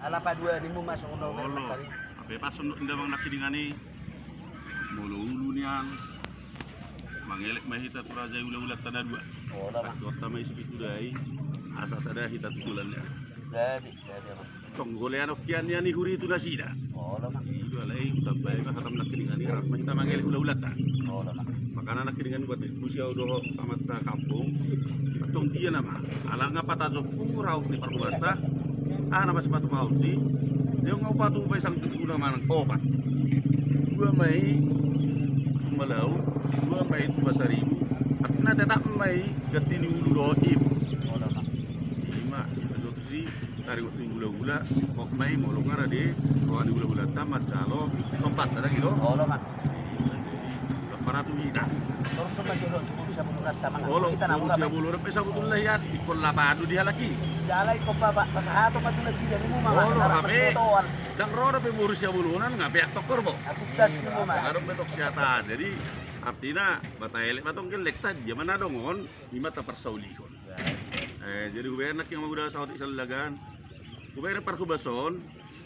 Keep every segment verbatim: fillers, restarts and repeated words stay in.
Ala paduanimu masuk undang-undang tadi. Ape pas undang-undang nangkiningan i. Molo ulu nian. Mangelek ma hita tu raja i ula-ula tanda dua. Olo ma. Kota ma isi pitu dai. Asa sada hita tu tulan nian. Jadi, jadi apa? Conggolean okian nian i huri tu nasida. Olo ma. Ido alai utambai ma hatam nangkiningan i rap ma hita mangelek ula-ula ta. Olo ma. Makana nangkiningan buat diskusi au dohot amanta kampung. Tong dia nama. Alanga pata jompu raut ni parhobasta. Ah nama sepatu kau si. Dia ngau patu bai sang tujuh nama nang opat. Dua mai tu Malau, dua mai tu Pasaribu. Artina tetap mai ganti ni ulu dohot i. Olo ma. Ima, ima dohot si. Tari waktu gula-gula, singkop mai molo ngara di roha ni gula-gula ta manjalo sompat ada gitu. Olo ma. Paratu hita. Terus sama jodoh tu bisa menurut sama. Olo, kita namun bisa apa? Bolon pe sabutulna hian, ikon lapadu di halak i. Jala ikon bapak pasahato ma tu nasida ni mu ma. Olo, hape. Dang ro dope boru Siabolonan nga beak tokor bo. Aku das ni mu ma. Adong betok siata. Jadi artina bata elek batong gelek ta dia mana dongon ima ta parsaulihon. Eh, jadi hubaen nangkin ma uda saotik salagan. Hubaen parhubason.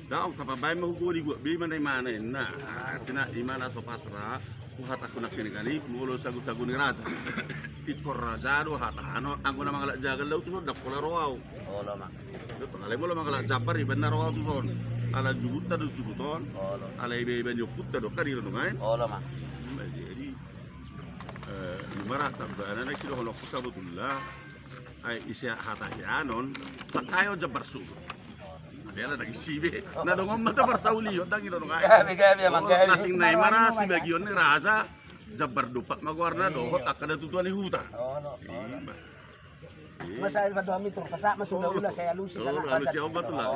Daong tapabaen ma hugoni guak be imana imana inna. Artina imana so pasra. Huhatahon nangkin i molo sagu-sagu ni raja. Ingkon raja do hatahanon anggo na mangalap jagal do tuson dang pola ro au. Olo ma. Dot alai molo mangalap jambar ibaen na ro au tuson. Ala juhutta do juhut on. Olo. Ala iba-iba ni ompunta do kan i do nungaen. Olo ma. Jadi Eh, ibarat tambana na sidohononku sabotulna. Ai isi hata hianon. Sangkayo jambar suhut. Adela daging sibe. Na dongon mata parsaulihon daging dongon ai. Gabe gabe amang gabe. Nasing na imana sibagion ni raja. Jambar dupat ma goarna dohot angka na tutua ni huta. Ima. Masa ai padohami tur pasak ma suda ula saya alusi. Alusi au ma tulang.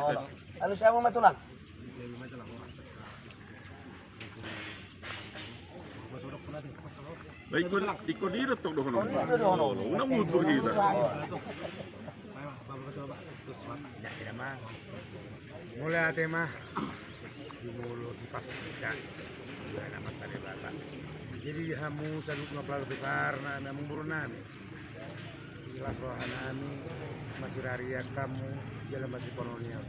Alusi au ma tulang. Ba ingkon, ingkon didok tong dohonon. Unang mundur hita. Mauliate ma. Jumolo di pas hita. Dua nama tadi bata. Jadi hamu saluhutna keluarga besar na amangboru nami. Ikhlas roha nami, masirariak hamu, jala masiporonian.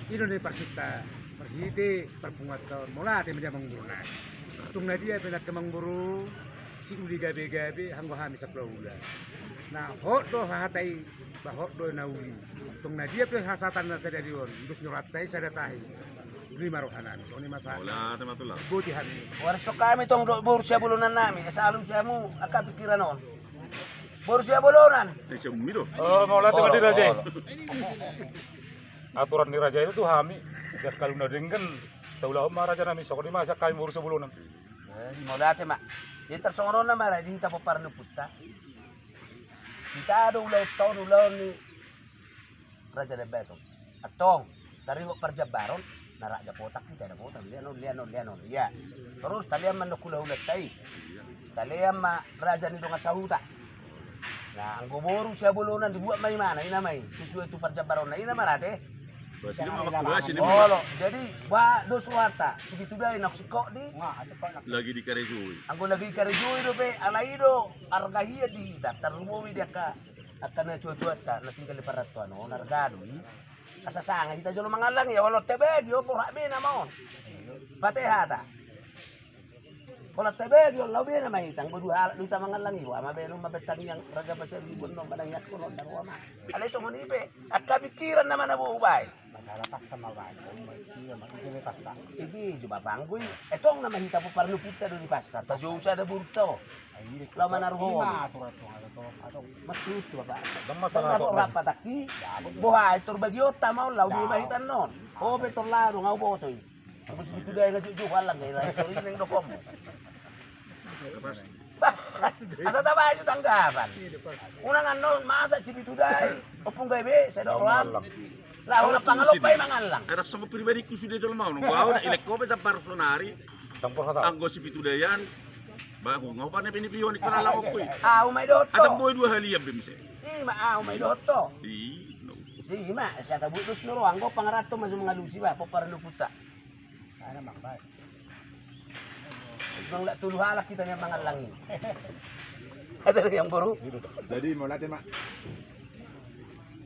I do na parsinta, marhite parpunguanta on, mauliate ma di amangboru nami. Tung na dia pe nangkin amangboru, siuli gabe-gabe, anggo hami sampulu ula. Na hot do hahata i, ba hot do na uli. Tung na dia pe hasahatan na sadari on, dos ni rohanta i sada tahi. Uli ma roha nami, songon i ma sa. Mauliate ma tulang. Boti hami. Waras hami tong do boru Siabolonan nami, asa alus hamu angka pikiran on. Boru Siabolonan. Eh, siamumi do. Oh, mauliate ma di raja i. Aturan ni raja i tu hami. Jala kalu na denggan taulahon ma raja nami, songon i ma sian hami boru Siabolonan. Eh, mauliate ma. Jadi tarsongon on nama ra di hita pomparan ni ompunta. Hita do ulaonta on ulaon ni Raja Lembaton. Antong, taringot parjambaron, na rap japotak hita, japotak, lian on, lian on, lian on, ia. Torus talean ma nangkin hulahulanta i. Talean ma raja ni dongan sahuta. Na anggo boru Siabolonan dibuat ma imana, ina ma i, sesuai tu parjambaronna, ina ma rate. Olo, jadi ba dos rohanta, sipitu dai na singkop di. Lagi dikarejoi. Anggo lagi dikarejoi dope, alai do arga hian di hita, tarlumobi di angka Angka na tua-tuanta na tinggal di parrantoan on arga do i. Asa sanga hita jolo mangallang i, olo tabagi on, borhat be nama on. Pate hata. Olo tabagi on, laho be nama hita, anggo dua halak do hita mangallang i, ua ma baenon ma baen tangiang raja Pasaribu on, manangiangkon on, dang ua ma. Alai songon i pe, angka pikiran nama na boi hubaen. Masalah paksa ma baen, iya ma, ide be paksa. Ide jo bapanggu i, etong nama hita pomparan ni ompunta do di pasar, tajou sada borunta on. Laho manaruhon. Maksudhu apa? Dang masalah. Dang apa pataki. Boha tor bagionta ma on, laho be ma hita annon. Ho pe tor laho do, nga huboto i. Anggo sipitu dai na jujur halak i, laho tor ineng dohonmu. Bah, asa tabahen jo tanggapan. Unang annon masa sipitu dai. Ompung gabe, sai do roham. Laho na pangalop i mangallang. Ada sama pribadiku sude jolma on. Gua udah ilek kopi jambar sonari. Anggo sipitu dai an. Bahu ngau pane pini pion ikon ala okkui. Au ma i dohot. Adong boi dua halian be muse. Ima au ma i dohot to. Ima asa tabutus noro anggo pangaranto ma so mangalusi ba pomparan ni ompunta. Ana mang bae. Mang lak tolu halak hita nian mangallang i. Ada yang boru. Jadi mauliate ma.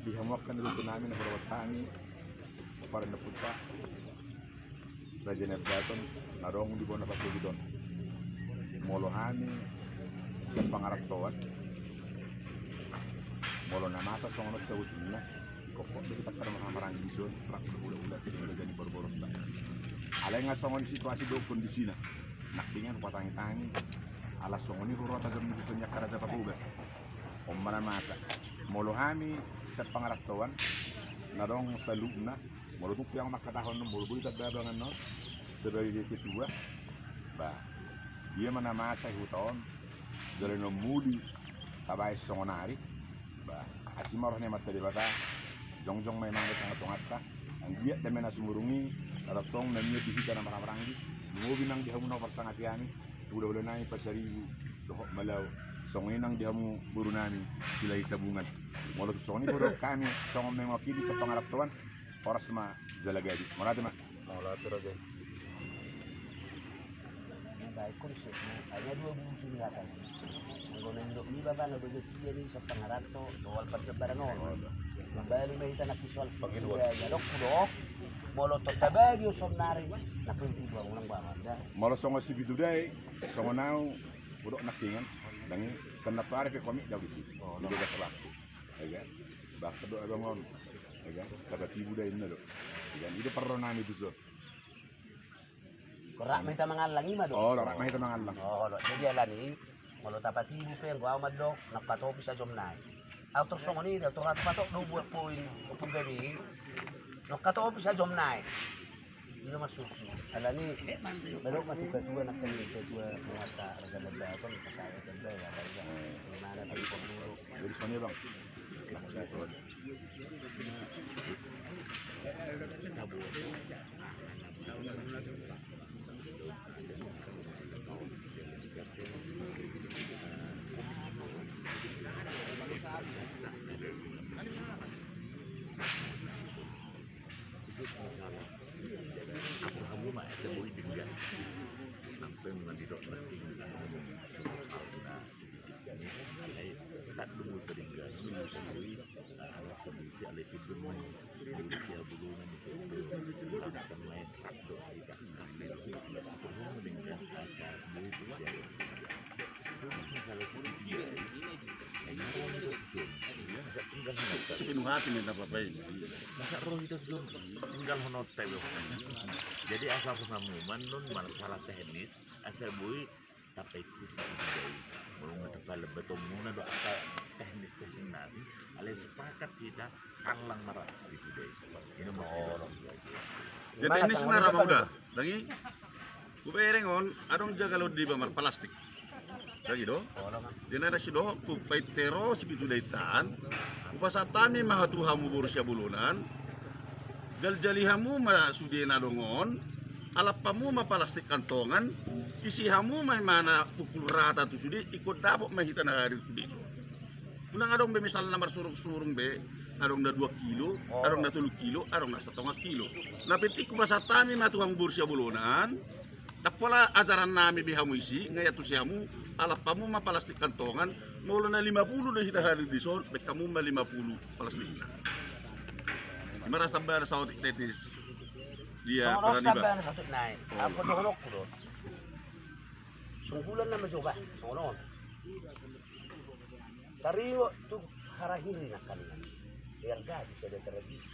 Di hamu angka na tutu nami na hormat hami. Parindaputa Raja Nabaton na adong di bona patogit on. Molo hami sian pangarantoan, molo na masa songon on sabotulna, dikokkop do hita angka na marhahamaranggi dison, rap do hulahula, hulahula jadi boruboruta. Alai nga songon situasi dohot kondisina, nangkiningan hupatangitangi, ala songon i huroha tajom ni dison ni angka raja patogas. On ma na masa. Molo hami sian pangarantoan na adong saluhutna, molo tung pe ahu mangkatahon, molo boi tanda abangan on sebagai ketua, ba, dia ma na masa di huta on, jala na muli tabaen songon ari, ba, asi ma roha ni Amanta Debata, jongjong ma imana di tongatonganta. Anggiat dame na sumurung i, na tongtong na mian di hita na marhahamaranggi, lumobi nang di hamu na parsangapon nami, hulahula nami Pasaribu dohot Malau, songon i nang di hamu boru nami Silahisabungan. Molo tung songon i, boru, hami songon mewakili sian pangarantoan, horas ma jala gabe. Mauliate ma. Mauliate, Raja. Baik, kursi. Hanya dua bulu kiri hata. Anggo na nidok ni bapa na bagas ia ni sian pangaranto, soal parjambaran on. Kembali ma hita na kisol. Pagiduan. Iya, iya, dok, dok. Molo tonta bagi on sonari, na penting dua ulang bangan dah. Molo songon sipitu dai, songon au, bodok nangkiningan, dangi, sian na tuari pe komit dau disi. Oh, di bagas waktu. Ya kan? Bakso do adong on. Ya kan? Tapatibu dai inna do. Ya kan? I do parro nami tu son. Rap ma hita mangallang i ma do. Oh, rap ma hita mangallang. Oh, jadi alani, molo tapatibu pe, anggo au mandok, nangkatop i sajom nai. Au tor songon i do, tor rap patop do buat poin, opung gabe i. Nangkatop i sajom nai. I do maksudku. Alani, mandok ma tu ketua, nangkin ketua, mengata, raja lembaga, apa, minta saya, lembaga, apa, ya. Mana tadi pemilu. Jadi songon i, Bang. Khusus masalah akur hamu ma asa boi denggan. Nang pe nunga didok nangkin, alai tat do molo padenggan, asa boi, ala asa boi si, alai sundut ma i. Di urusi habulunan di situ, akan main rat do hita. Akur hamu ma denggan asa boi tu jaya. Terus masalah si Pitu Dai. Sepenuh hati minta apa-apa ini. Masa roh hita tu son tinggal honor tebe. Jadi asa akur hamu ma annon masalah teknis asa boi tapraktek si Pitu Dai. Molo nga tapalebbatonmuna do angka teknis-teknis nasi, alai sepakat hita, allang ma rap si Pitu Dai. Ini mau jadi teknis na rap uda. Dangi, hubereng on, adong jagalan di bamar plastik. Dangi do. Jadi na sidohot hupaintero si Pitu Dai tan, hupasahat hami ma tu hamu boru Siabolonan, jaljali hamu ma sude na adong on, alap hamu ma plastik kantongan, isi hamu ma imana pukul rata tu sude, ingkon dapot ma hita na hadir tu dison. Unang adong be misalna marsurung-surung be, adong na dua kilo, adong na tolu kilo, adong na satonga kilo. Na penting hupasahat hami ma tu hamu boru Siabolonan, ndang pola ajaran nami be hamu isi, nga iantusi hamu, alap hamu ma plastik kantongan, molo na lima pulu do hita hadir dison, baen hamu ma lima pulu plastikna. Ima rasa tambana saotik teknis. Dia, songon on parani, tambana saotik nai. Apa dohononku do? Sunggulan nama coba, songon on. Taringot tu harahiri nangkaningan. Biar gaji sada tradisi.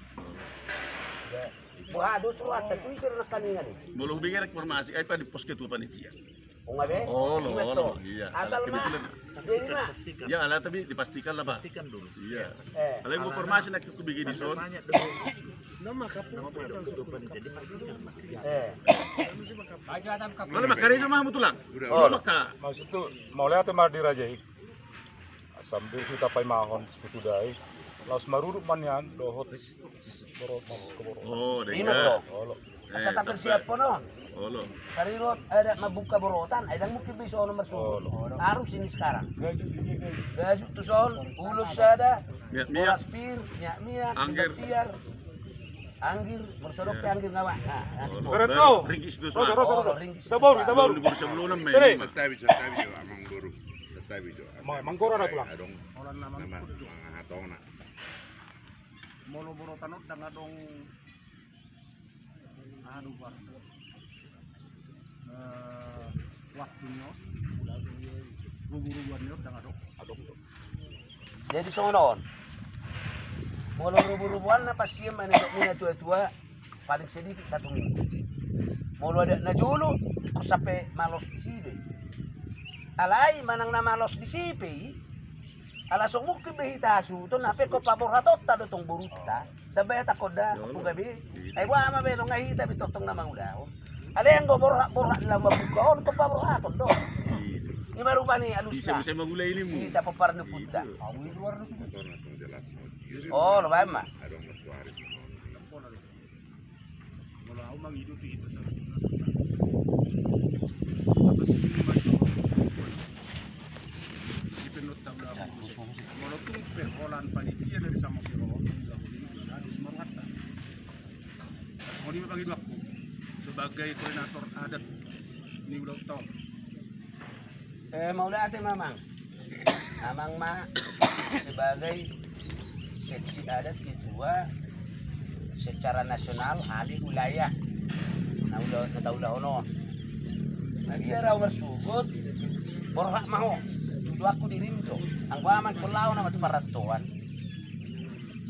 Boha do suruanta tu ise nangkaningan i. Molo hubege informasi, ai pa di pos ketua panitia. Unga be? Olo, olo, iya. Asal ma. Jadi ma. Ya, ala tapi dipastikan lah, Pak. Pastikan dulu. Iya. Ala informasi na hubege dison. Nama kapu. Nama kapu. Jadi pastikan, Pak. Molo makarejo ma hamu tulang. Maka. Maksudku, mauliate ma di raja i. Sambil hita paimahon si Pitu Dai, laos marudut ma nian dohot borot, borot. Oh, denggan. Olo. Asa tapersiaphon on. Olo. Taringot adat mambuka borotan, ai ndang mungkin be songon on marsuhut. Olo. Harus ini sekarang. Gajuk tu son, ulos sada, miak-miak, boras pir, miak-miak, angger, tiar, anggir, molo so adong pe anggir nga ba. Nah, olo. Ringgit tu son. Roso, roso, roso. Ringgit. Kita baru, kita baru. Di boru Siabolonan ma. Sini. Santabi, santabi jo, amang boru. Santabi jo. Manggora na tulang. Adong nama mangahatona. Molo borotan on ndang adong Aduh, warna. Eh, waktu ni on, rubu-rubuan ni on, dang adong. Adong do. Jadi songon on. Molo rubu-rubuan na parsiem manidok ni na tua-tua, paling sedikit satu minggu. Molo adat na jolo, ingkon sampe malos disi do i. Alai manang na malos disi pe i, ala so mungkin be hita hasuhuton, hape ingkon paborhatonta do tong borunta. Tamba ia tangkon da, gabe. Ai boha ma be, nunga hita be tongtong na mangulahon. Alai anggo borhat-borhat na mambuka on, ingkon paborhaton do. I ma rupani alusna. Hita pomparan ni ompunta. Olo, baen ma. Molo au mangido tu hita saluhutna. Isi pe nunga taulahon muse. Molo tung pe holan panitia dari Samosir on, mangido au ni, na di Sumarwata. Songon i ma pangidoanku sebagai koordinator adat ni ulaonta on. Eh, mauliate ma, Amang. Amang ma sebagai seksi adat, ketua secara nasional ahli wilayah na ula-, na taulahon on. Na biar au marsogot, borhat ma ho. Tujuanku dirim do. Anggo amang, ingkon laho nama tu parrantoan.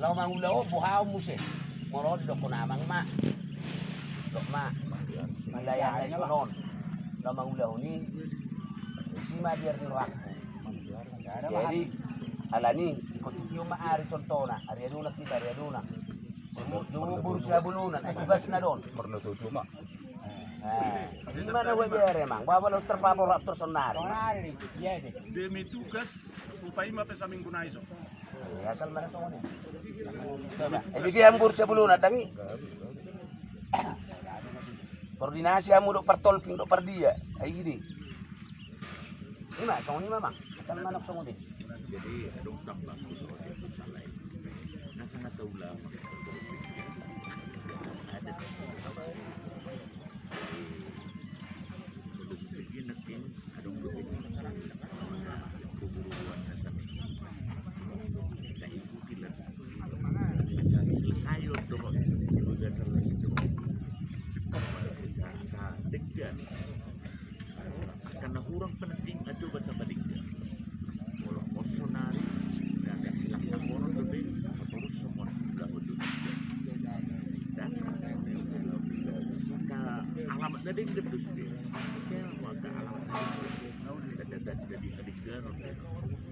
Laho mangula ho, boha ho muse. Molo on didokkon amang ma. Dok ma. Wilayah na i songon on. Laho mangulahon i. Isi ma biar ni rohangku. Jadi, alani, ingkon titi on ma ari contohna. Ari aduna hita, ari aduna. Jumubur siabulunan, eh, tugasna do on. Pernah tutu ma. Eh, di mana gue biar emang? Bawa lo terpapor terus sonari. Demi tugas, upa i ma pe saminggu nai so. Eh, asal mana songon i. Coba. Eh, dia jumubur siabulunan, dang i. Koordinasi hamu dok partolping dok pardia. Ai gini. I ma, songon i ma, Amang. Asal manuk songon i. Jadi, adong tamba ku saotik tu salai. Na sangat taula, Amang. Ada. Jadi, belum begini, nangkin. Adong do be na karasa. Rubu-rubuan na saminggu. Kita ikuti lah. Asa selesai on dohot. Juga selesai dohot. Secara, asa denggan. Angka na hurang penting, ajo ba tamba denggan. Molo on sonari, na silang taponon dope, torus songon ulaon do. Dan angka alamat na denggan do sude. Angka alamat na denggan. Tanda-tanda di hadengganon.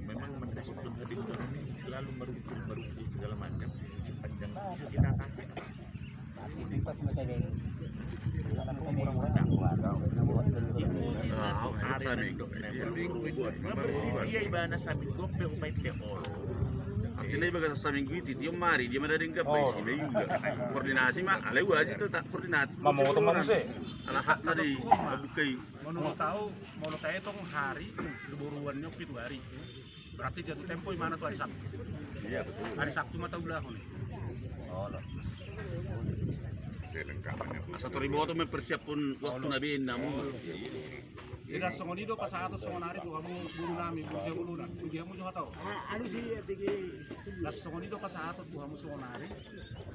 Memang mendapatkan hadengganon ini selalu merukul-merukul segala macam. Sepanjang bisa kita atasi. Artinya ibarat saminggu itu dia mari dia mana dengkap isi juga koordinasi ma alai wajib tetap koordinasi. Mamotong manusia. Ala hakna di buka i. Menurut tahu, menurut saya itu hari lebaran itu hari. Berarti jatuh tempo i mana tu hari Sabtu? Iya, betul. Hari Sabtu ma taulahon. Oh, lo. Selengkapnya. Asa tori boto mempersiapkan waktu nabi namu. Jadi songon i do pasahaton songon ari tu hamu guru nami, guru siabulunan. Guru siabulunan tu hatau. Ah, anu si, ya, tinggi. Songon i do pasahaton tu hamu songon ari.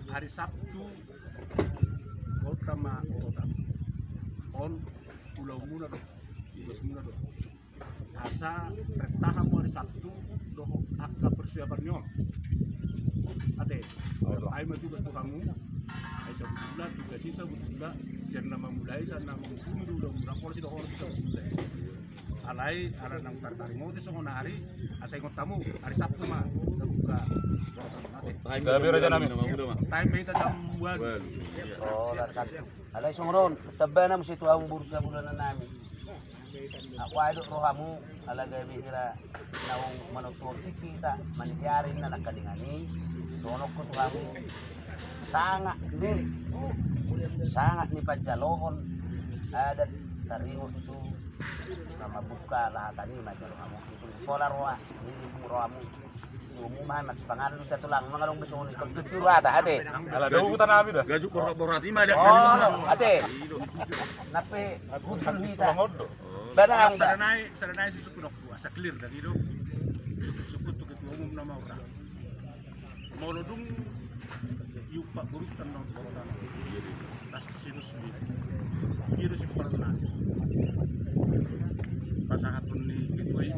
Hari Sabtu. Kota ma, kota. On, ulaonmuna do. Tugasmuna do. Asa perintah hamu hari Sabtu dohot angka persiapan ni on. Ate, ai ma tugas tu hamu. Ai sabutulna tugas i sabutulna sian na mamulai sian na mangujungi do ulaonmuna, pola sidohonon tu sabutulna. Alai ala naung tartaringot i songon ari, asa ingot hamu hari Sabtu ma na buka. Ate. Gabe raja nami. Time ma hita jam walu. Alai songon on, tamba na muse tu hamu boru siabulunan nami. Au adong rohamu, ala gabe hira naung manortor tingki hita, maniti ari na nangkaningan i, dohononku tu hamu, sangap ni, sangap ni panjalohon adat taringot tu na mambuka lahatan i manjalo hamu. Pola roha, ngirim rohamu. Umum anak sepangaran uta tulang mangalong besok ni kau tutu rata ate. Ala do uta nami dah. Gajuk borhat-borhat i ma dah. Oh, ate. Nape gudul hita. Badang dah. Sadanai, sadanai si suku dokku asa clear dari do. Suku tu ketua umum nama orang. Molo dung iupak buruk tenang kota. Tas kesinus di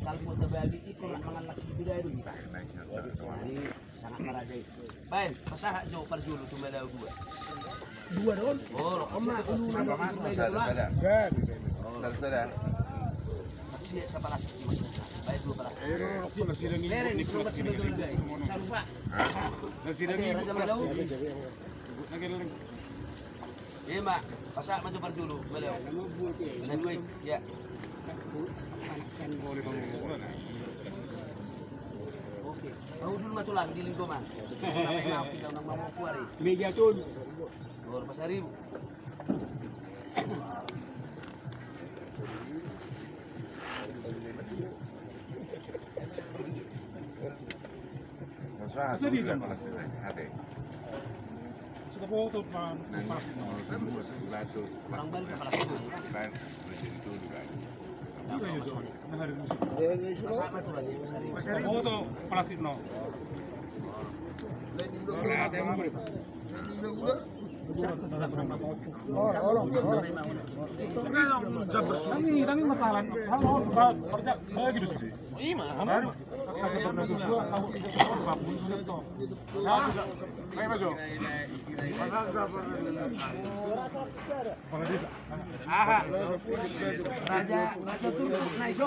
Salpu tabagi ikon mangalak sibida itu kita. Jadi sangat maraja itu. Baen, pasahat jo parjolo tu Maleo dua. Dua don? Oh, lo, oma, ulu, nama, nama, nama, nama, nama. Sada, sada. Sada, sada. Siap, sapalas. Baen, dua palas. Leren, sobat sibida. Sarupa. Hah? Oke, Raja Maleo. Ima, pasahat ma jo parjolo, Maleo. Ina dua i, ya. Oke. Tahu dulu ma tulang di lingkungan. Kenapa yang mau kita unang mau kuari? Meja tu. Dua puluh empat ribu. Sudah di jam. Sudah foto, Pak. Kurang balik ke palas itu. Foto palas itu. Kami, kami masalah. Halo, Pak, kerja, eh, gitu sih. Ima, baru. Ayo, maju. Kepala desa. Aha. Raja, Raja Tunduk, na iso.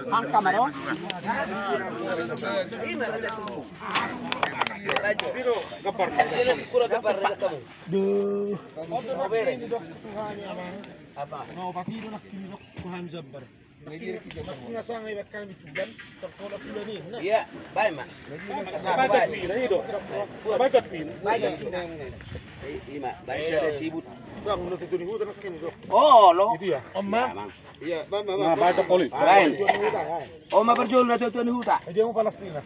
Angka ma ro. Ima Raja Tunduk. Biro, gambar. Kura gambar, Raja Tunduk. Duh. Apa? No, pati do nak kini dok, Tuhan jambar. Nunga sanga iba kami tulan, tertolak tulan i, nah. Iya, baik, Mak. Baik, Mak. Baik, Mak. Baik, Mak. Ima, baik, saya ada sibut. Bang, udah tutu ni hutan kini, Dok. Oh, lo. Itu ya. Oma. Iya, Bang, Bang. Nah, baik, Poli. Baik. Oma berjual na tutu ni hutan. Dia mau Palestina.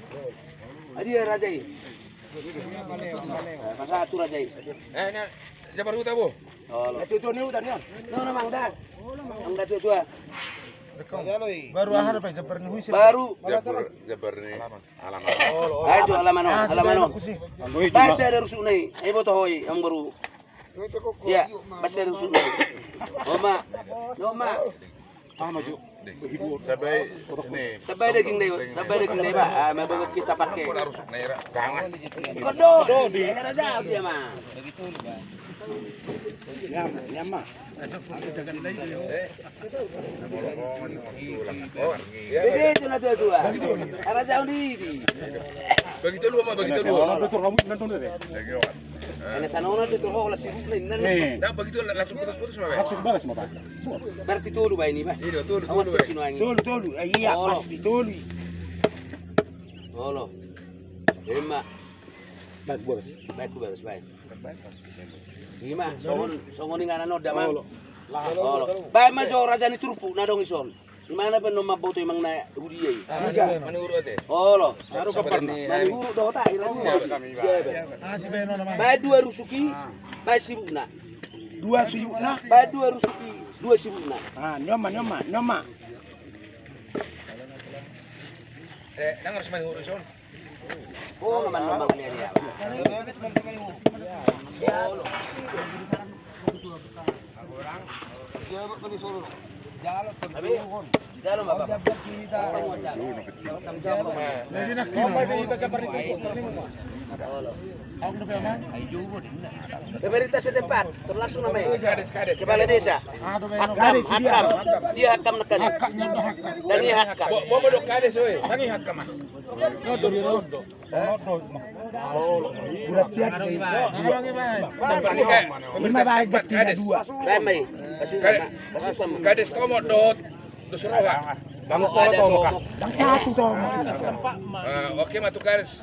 Dia raja i. Masa tu raja i. Eh, ini, jabar hutan, Bu. Oh, lo. Tutu ni hutan, ya. No, no, Mang, dah. Mang, dah tutu, ah. Baru aha do pe, jambar ni huisi. Baru. Jambar, jambar ni alaman. Alaman. Ayo, alaman on, alaman on. Baen sada rusukna i. Ai boto ho i, amang boru. Iya, baen sada rusukna i. Oma. Oma. Tabai. Tabai daging na i, tabai daging na i, Pak. Ah, ma baru kita pakai. Kodo. Kodo, di. Era jauh dia, Mang. Nyam, nyam, Mang. Bege itu na tua-tua. Ara jauh di, di. Bagi tolu, Oma, bagi tolu. Karena sana ona tu tolu, ola sibuk na inna. Nah, bagi tolu, langsung putus-putus, Oma. Langsung balas, Oma. Berarti tolu, Pak, ini, Pak. Iya, tolu, tolu, Pak. Tolu, tolu. Iya, pas di tolu. Olo. Ima. Baik, bagus. Baik, bagus, baik. Ima, songon, songon inganan on damang. Olo. Olo. Baen ma jo raja ni turpuk na adong dison. Imana pe na mamboto imang na huria i. Manurut ate. Olo. Manurut do hota, ira dua. Baen dua rusuk i, baen sibukna. Dua sibukna. Baen dua rusuk i, dua sibukna. Ah, nyoma, nyoma, nyoma. Eh, nang harus manurut dison. Pemerintah setempat, termasuk namanya kepala desa. Hakam, hakam. Dia hakam nekan. Hakam, hakam. Dan dia hakam. Bo, bo, bo, do kades, oi. Tangi hakam. Kades Tomod dohot Dos Roha. Dang satu Tomod. Ah, oke, ma tu kades.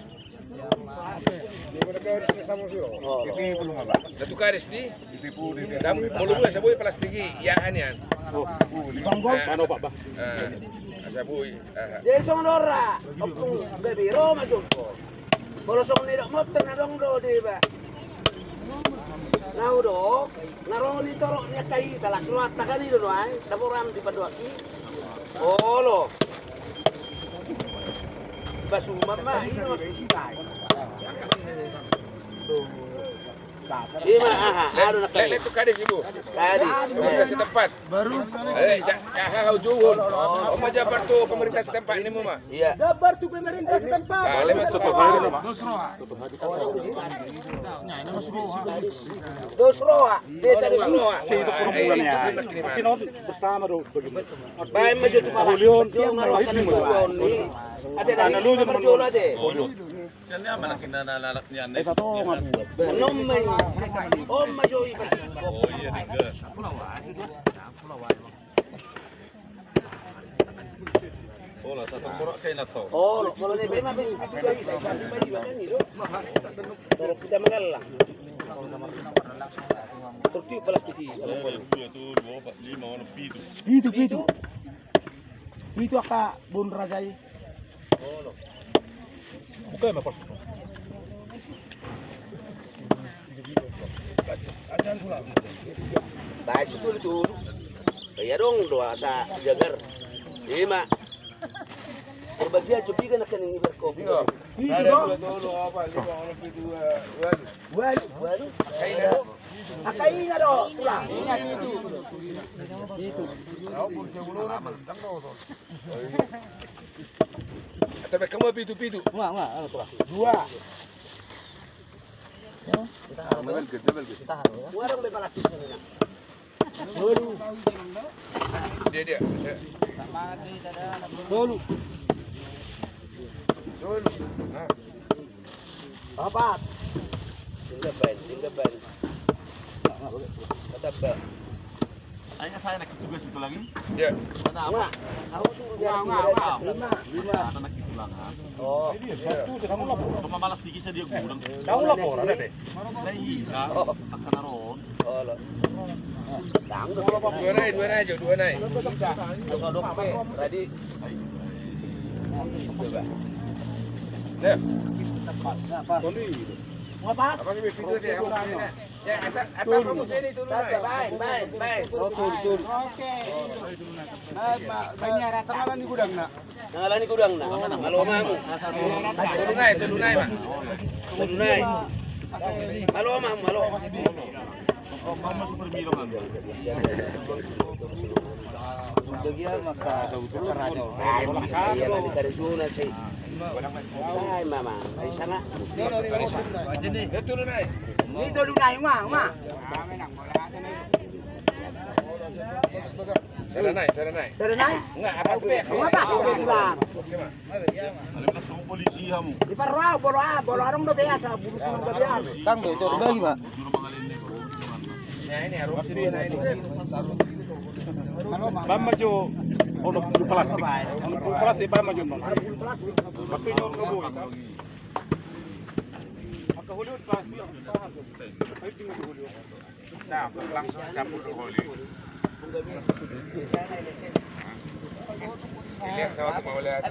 Na tu kades di. Molo boi asa boi plastik i, ia anian. Asa boi. Jadi songon on ra, ompung gabe ro ma jompo. Molo songon nidok motor na adong do deba. Na hudok, na ro ni torop ni angka hita las rohanta kan i do nuaeng, daporan di pandohan i. Olo. Basuman ma, i do maksud i. Ima, aha, anu na kades. Kades. Pemerintah setempat. Baru. Eh, ja-, jaha hau juhun. Oma jabar tu pemerintah setempat ni muma. Iya. Jabar tu pemerintah setempat. Dos Roha. Dos Roha. Desa Dos Roha. Bersama do. Baen ma jo tu pala. Ate na lu jo marjolo ate. Sian dia mana kina na lalak nian. Eh, satu, Om. Om, ma jo i. Oh, iya, dengke. Ola, satu borok kain atau? Oh, kalau ni memang besi itu dari saya, saya pribadi, makanya itu. Kalau kita mengalah. Tertiup plastik itu. Dua, tu, dua, empat, lima, enam, pitu. Pitu, pitu. Pitu angka bon raja i. Buka ma pos. Baen si tolu tu. Ia dong do asa jagar. Ima. Berbagian jo piga na kan ini berkopi. Pitu do. Walu, walu. Angka ina do. Tulang. Ina pitu. Pitu. Tapi kamu pitu-pitu. Enggak, enggak, enggak, Tulang. Dua. Tahan, tahan, tahan. Dia, dia. Tolu. Tolu. Nah. Opat. Tinggal ban, tinggal ban. Tetap ban. Ayo, saya nak tugas itu lagi. Ya. Pertama. Enggak, enggak, enggak. Lima. Lima. Anak itu lah, kan. Oh. Iya. Cuma malas dikit saya dia gudang. Tahu lah, orang ada. Nah, iya. Oh. Akan aron. Oh, lo. Dua nai, dua nai aja, dua nai. Sosodok pe, tadi. Coba. Nah. Pas, nah, pas. Tadi. Apa? Baen, baen, baen. Oke. Tangalan ni gudang na. Tangalan ni gudang na. Malo ma hamu. Tolu nai, tolu nai ma. Tolu nai. Malo ma hamu, malo. Sada nai, sada nai. Sada nai? Enggak, apa sih? Enggak, apa sih? Polisi hamu. Di parro, bolo, ah, bolo, adong do biasa, bulu sungai do biasa. Tang do, itu dibagi, Pak. Baen ma jo, ono pulu plastik. Ono pulu plastik, baen ma jo. Waktu ini ono boi. Maka holi on pasti, paham. Ayo tinggal di holi on. Nah, langsung campur ke holi. Ilyas, sawat mau lihat.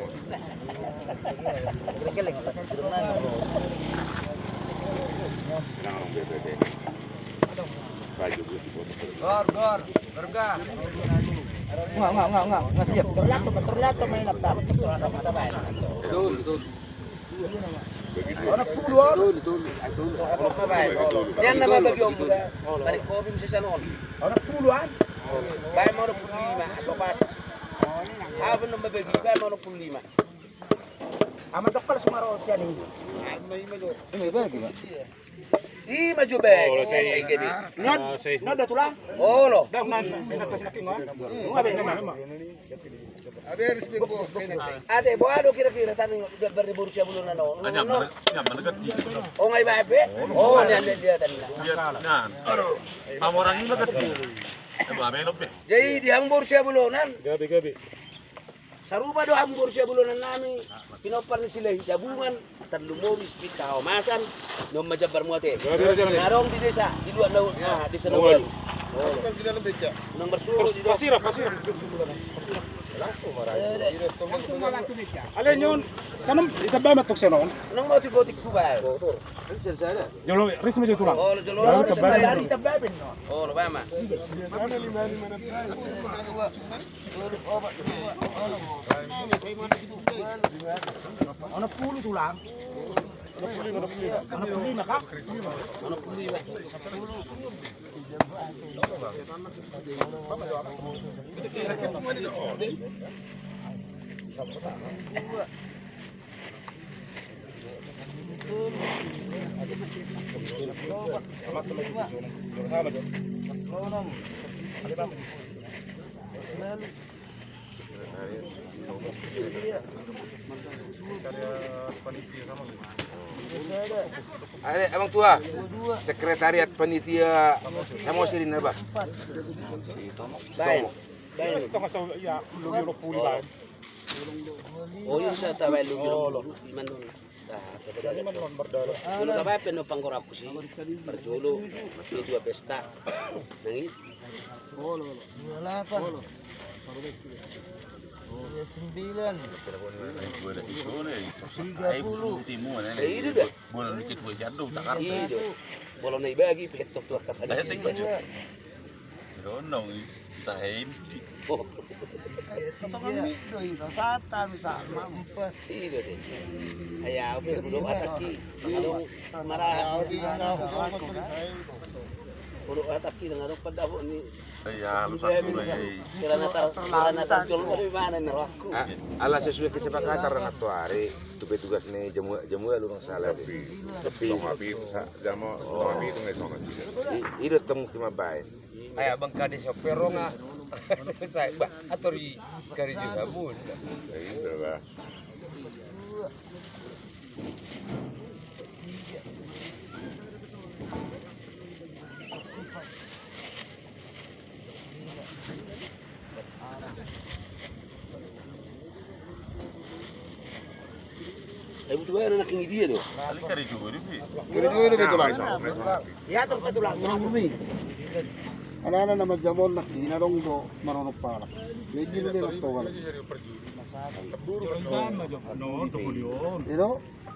Gor, gor, gor, gor. Enggak, enggak, enggak, enggak, enggak siap. Terlihat tuh, terlihat tuh main apa? Betul, betul. Onom pulu, ah. Itu, itu, itu. Nian nama bagi om. Tarik kopi mesti sanon. Onom pulu, ah. Baen ma onom pulu lima, so pas. Apa nama bagi, baen ma onom pulu lima. Ama tokkal sumaro sian ini. Ini bagi, Pak. Ima jo be. Olo, sai. Nod, nod da tulang. Olo. Ate, boha do kira-kira tadi gambar ni boru Siabulonan on? Ongai babe. Oh, nian dia tadi. Jadi di hamu boru Siabulonan. Gabe, gabe. Sarupa do hamu boru Siabulonan nami, pinompar ni Silahi Sabungan, Tanjung Moris, Pinta Haomasan, na on ma jambar muate. Na adong di desa, di luar na, ah, desa na ualu. Nang marsuo di do. Pasirap, pasirap. Ale nion, sanon, itabba ma tok sanon. Nang mau tibotik kubai. Jolo, ris ma jo tulang. Oh, jolo, ris ma jo. Itabba ben no. Oh, lo bama. Onom pulu tulang. Onom pulu lima, onom pulu lima. Onom pulu lima, kak? Onom pulu lima. Ale, Amang Tua, sekretariat panitia Samosir i na ba. Baen. Baen. Setengah sa, iya, lobi onom pulu baen. Oh, iya, sa tabaen lobi onom pulu. Iman dong. Jadi mana non berdarah? Kalau tak apa-apa no panggor aku sih. Parjolo, ini dua pesta. Nang i. Dua lapan. Dua sembilan. Tiga puluh. Eh, itu dah. Bola dikit gue jadul, tak kartu. Iya. Bola na ibagi, petok tu akar tadi. Dasing baju. Dondong i, sahen. Oh. Setengah mik do i, sata misalna. Empat. Iya deh. Ayo, apa kudu atak ki? Kalau marah. Kudu atak ki dengan rupa dapur ni. Iya, lu satu lagi. Kira na tar, kira na tar jol dari mana ni rohku? Ah, ala sesuai kesepakatan na tuari, tu petugas ni jamu, jamu ya lu bang salah deh. Tapi, tapi, sa-, jamu, tapi itu nggak sama sih. I, i do tong ti mambaen. Ai abang kade sopir ro nga. Sai, bah, ator i kari juga bun. Iya, bah. Ai butuh anak ini dia do. Kali kari juga di. Kari juga di betulan. Ya, terbetulan. Alana na manjamon nangkin adong do maronom pala. Jadi lu dengan toga lagi. Ino.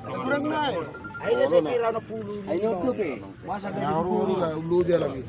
Kurang naik. Ayo saya kira anak puluh. Ayo tuh pe. Masa na ulu dia lagi.